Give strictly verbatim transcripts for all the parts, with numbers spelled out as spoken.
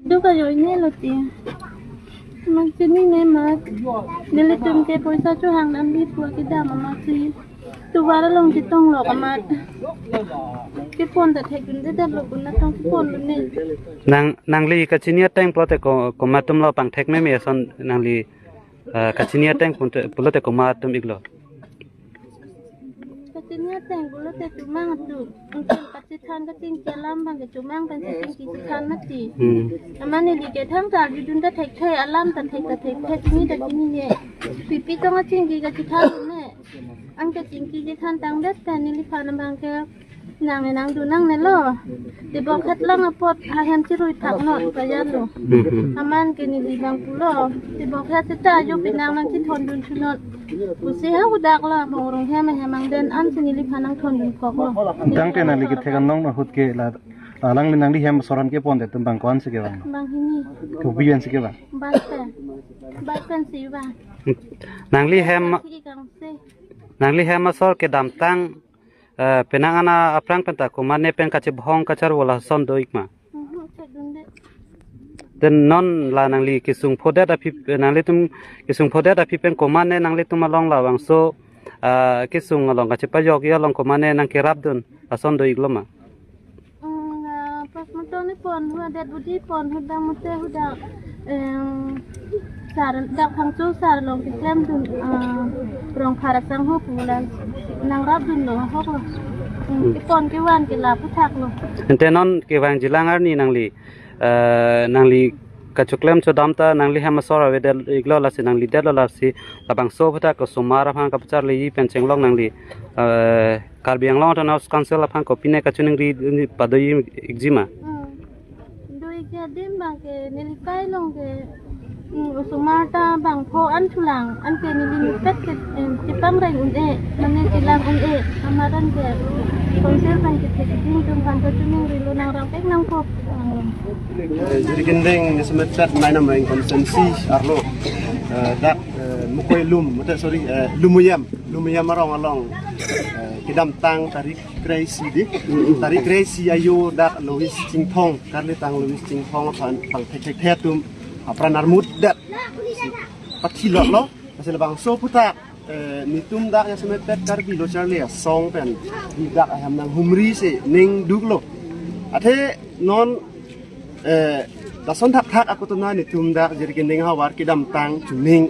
Duk ajoine lo ti. Mak chinine mak. Nelitum ke poisa chohang damji pu kedam amat si. Tovar along chetong lok amat. Kepon ta thekdunde, dak lo pun natong kepondunde. Nang, nangli kachini ateng pulote ko, komat atum lo pangthek meme ason nangli, eh, kachini ateng pulote, pulote komat atum iklo? Kachini ateng pulote chomang atum. Angken kachethan kachingki alam abang ke chomang pen kachingki chethan mati. Hmm. Amat neli ke thangta arjudun ta thekthe, alam ta thek ta thekthe, chini ta chinine. Pipi tong achingki kachethan ne. Anke chingki chethan tangdet pen neliphan abang ke nangne nangdun nangne lo. Tebok het lang apot hahem chirui thak non payan lo. Mhm. Amat ke neli abang pulo. Tebok het seta ajo penang nangchethondun chunon. Pusi ha hudak la mong rong hem hem angden ansi neliphan nangthondun koklo. Tangte nangli kethek anong ahut ke la, alangli nangli hem asor an kepondet atum abang ko-ansi kevang? Bang hini. Kopi ansi kevang? Bus pen. Bus pensi vang. Nangli hem, Ki kangse. Nangli hem asor kedamtang, eh, penang an aphrang penta komatne pen kachibhong kacharvo lason do ikma? Mhm, thekdunde. Then non la nangli kesung phodet aphi, nanglitum kesung phodet aphi pen komatne nanglitum along labangso, ah, kesung along kachepajokji along komatne nangkerapdun lason do iklo ma? Mm, ah, pas matong ne pon hu, dead body pon hu, dang mate hu dak, em, sar, dak Phangcho sar along keklemdun, ah, Rongphar asangho pu la nangrapdunlo, ahok lo. Mm, kepon kevan ke la aphuthak lo. Ante non kevangjilang arni nangli, eh, nangli kachoklem chodam ta nangli hem asor avedet iklo lasi nangli detlo lasi labangso aphuthak osomar aphan kapacharliji pen chenglok nangli, eh, Karbi Anglong Autonomous Council aphan kopine kachiningri padoji ikji ma? Hmm. Do ikji adim abang ke neli kai along ke, hmm, osomar ta bangpho an thulang, anke neli mepet ke, eh, chepangreng un-e, mane chelang un-e, amat anke council abang ke thekding atum aphan ta chiningrilo, nangrap-ik nangkok. Eh, Jirikindeng jasemet pet Mainam Reang constituency arlo, eh, dak, eh, Mukoi Lum, mate, sorry, eh, Lumuyam, Lumuyam arong along, eh, kedamtang tarik kre-isi di, tarik kre-isi ajo dak Louis Chinthong, karlitang Louis Chinthong aphan pangthekthekthe atum apran armut dak pathilotlo. Lasi labangso aphuthak, eh, netum dak jasemet pet Karbi Lo Charli Asong pen dak ahem nanghumri si ning duklo. Athe non, eh, lason thakthak akutona netum dak Jirikindeng havar kedamtang chuning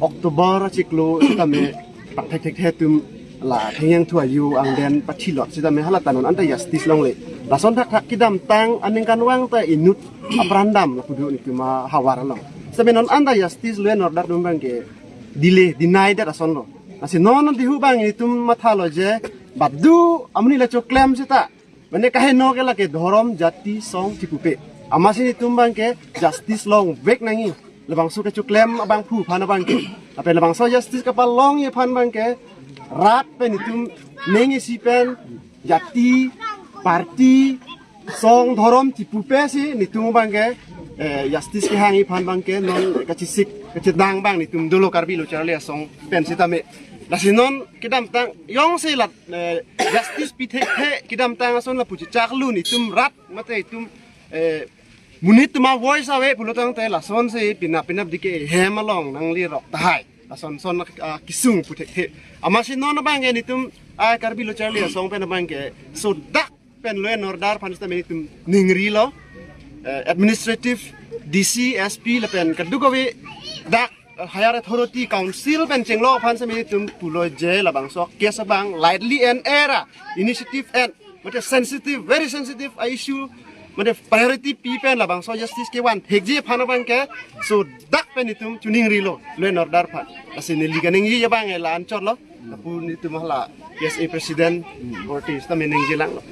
October achiklo sitame pangthekthekthe atum la thengyang thu ajo angden pathilot sitame hala ta non anta justice longle. Lason thakthak kedamtang aningkanvang ta inut apran dam lapu do netum ahavar along. Sitame non anta justice, law and order atum abang ke delay, deny det ason lo. Lasi non dihu abang netum mathalo je, badu amonit la choklem seta, mane kaheno ke lake dhorom, jati, song chipupe. Amatsi netum abang ke justice longvek nangji. Labangso kechoklem abangphu aphan abang ke. Lapen labangso justice kapalongji aphan abang ke rat pen netum ning isi pen jati, party, song, dhorom chipupe si netum abang ke, eh, justice kehangji aphan abang ke non kachesik kachedang abang netum dolo Karbi Lo Charli Asong pen sitame. Lasi non kedamtang jongsi la, eh, justice pithekthe kedamtang ason lapu chechaklo netum rat mate itum, eh, monit atum avoice ave pulo tangte lasonsi penap penapdik ke hem along nanglirok tahai. Lason son, ah, kesung puthekthe. Amatsi non abang ke netum, ah, Karbi Lo Charli Asong pen abang ke sodak pen law and order aphan sitame netum ningrilo. Eh, administrative D C, S P lapen kadokave dak, eh, higher authority council pen chenglok aphan sitame netum pulo je labangso case abang lightly and era initiative and mate sensitive, very sensitive a issue, mate priority pi pen labangso justice kevan thekji aphan abang ke sodak pen netum chiningrilo law and order aphan. Lasi neli kaningje abang la anchotlo. Lapu netum hala P S A president korte sitame ningjelanglo.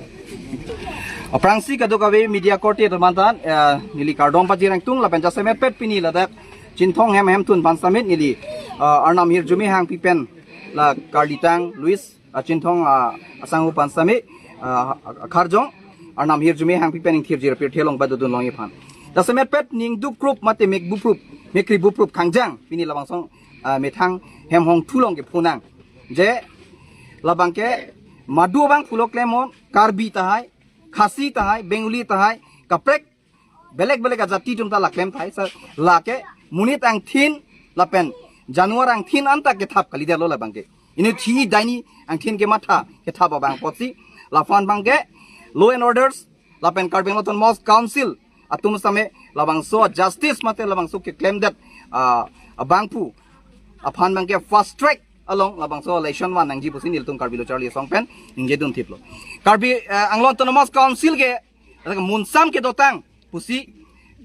Aphrangsi kadokave media korte atum aphan ta, eh, neli kardom pajirengtung lapen jasemet pet pini ladak Chinthong hem hemtun aphan sitame neli, eh, Arnam hirjume hangpi pen la karlitang Louis, ah, Chinthong, ah, asangho aphan sitame, ah, akharjong Arnam hirjume hangpi pen ingthirjir pirthe along padodun longji aphan. Jasemet pet ningduk krup mate mek buprup, mekri buprup khangjang pini labangso, ah, methang hem hongthu along ke phonang. Je labang ke madu abang pulo klemon, Karbi tahai, Khasi tahai, Bengali tahai, kaprek belek belek ajati atum ta la klem thai, sir, lake monit angthin lapen januar angthin anta kethap kalidetlo labangke. Inut thi daini angthin kematha kethap abang apotsi, laphan abangke law and orders lapen Karbi Anglong Autonomous Council atum same labangso justice mate labangso keklemdet, ah, abangphu aphan abangke fast track along labangso election van nangji pusi nelitum Karbi Lo Charli Asong pen ningjedun thiplo. Karbi, eh, Anglong Autonomous Council ke, eh, munsam kedotang pusi,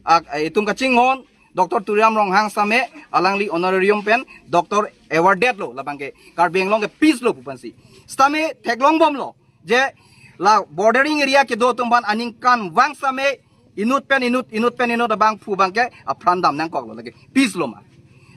ah, eh, itum kachinghon Doctor Tuliram Ronghang same alangli honorarium pen doctor awarded lo labangke Karbi Anglong ke peace lo pu aphansi. Sitame theklongbomlo je la bordering area kedo atum aphan aningkanvang same inut pen inut, inut pen inut abangphu abangke apran dam nangkoklo, lake peace lo ma.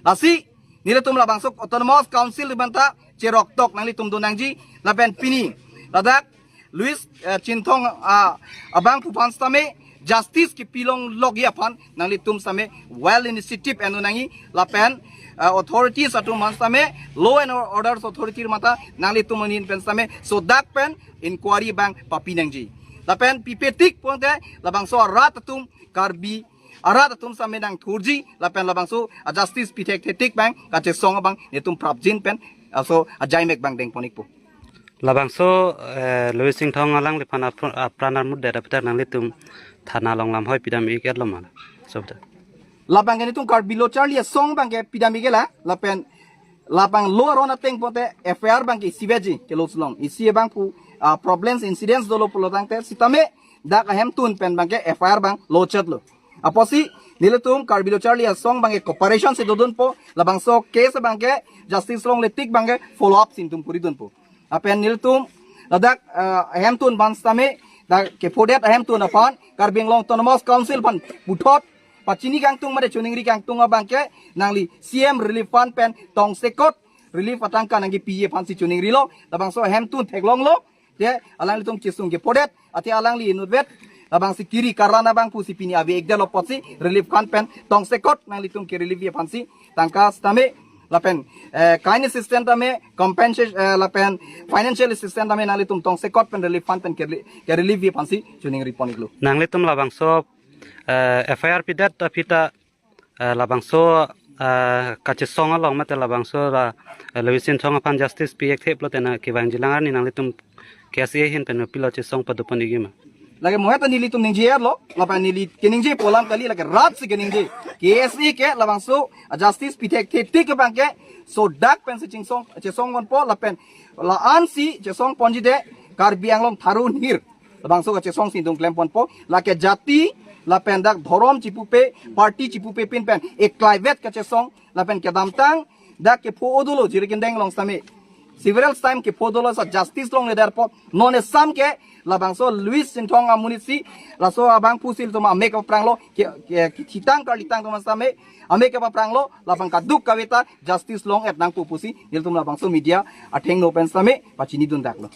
Lasi nelitum labangso Autonomous Council aphanta cheroktok nanglitum do nangji lapen pini ladak Louis, eh, Chinthong, ah, abangphu aphan sitame justice kepilonglokji aphan nanglitum sitame well initiative en-o nangji lapen, eh, authorities atum aphan sitame, law and orders authority mate nanglitum ahin pen sitame sodak pen inquiry abang papi nangji. Lapen pipetik pute labangso arat atum, Karbi arat atum sitame nangthurji lapen labangso, ah, justice pithekthetik abang kachesong abang nelitum prapjin pen, ah, so ajaimek abang dengpon-ikpo. Labangso, eh, Louis Chinthong alangliphan apr-, apran armutdet aphuthak nanglitum thana along lamhoi pidam-ik-etlo ma? So, labangke nelitum Karbi Lo Charli Asong abangke pidam-ik-etlo, lapen labang law aron ateng pute F I R abangke isiveji ke law along. Isi abangphu, ah, problems, incidents dolo pulo tangte sitame dak ahemtun pen abangke F I R abang lodge-etlo. Apotsi nelitum Karbi Lo Charli Asong abangke cooperation si dodunpo, labangso case abangke justice longle tik abangke follow up si nelitum kuridunpo. Lapen nelitum ladak, eh, ahemtun aphan sitame, dak kephodet ahemtun aphan Karbi Anglong Autonomous Council aphan puthot pachini kangtung mate choningri kangtung abangke nangli C M relief fund pen tongsekot relief atangka nangkepiji aphansi choningrilo. Labangso ahemtun theklonglo, te alanglitum chesung kephodet, athe alangli inutvet labangsi kiri karana abangphusi pini ave-ikdetlo apotsi relief fund pen tongsekot nanglitum kerelief aphansi tangka sitame lapen, eh, kind assistance tame, compensation, eh, lapen financial assistance tame nanglitum tongsekot pen relief fund pen kereli-, kerelief aphansi choningripon-iklo. Nanglitum labangso, eh, F I R pidet aphi ta, eh, labangso, eh, kachesong along mate labangso la, eh, Louis Chinthong aphan justice pi-ikthe pulote nangkevangjilang arni nanglitum K S A ahin pen pilo chesong padopon-ikji ma? Lake mo heta nelitum ningje-etlo, lapen neli keningjepo alam kali, lake rat si keningje. K S A ke labangso, ah, justice pithekthetik abangke sodak pensi chingsong, chesongponpo lapen la-ansi chesongponji de Karbi Anglong tharu nir. Labangso kachesong si nelitum klemponpo, lake jati lapen dak dhorom chipupe, party chipupe pin pen eklaivet kachesong lapen kedamtang dak kepho-o dolo Jirikindeng along sitame. Several time kepho dolo, sa justice longlederpo. Non esam ke labangso Louis Chinthong amonit si, laso abangphusi nelitum amek papranglo, ke, ke, kethitang karlitang atum sitame amek papranglo, labang kadokave ta justice long-et nangpo pusi nelitum labangso media athengno pen sitame pachinidundaklo.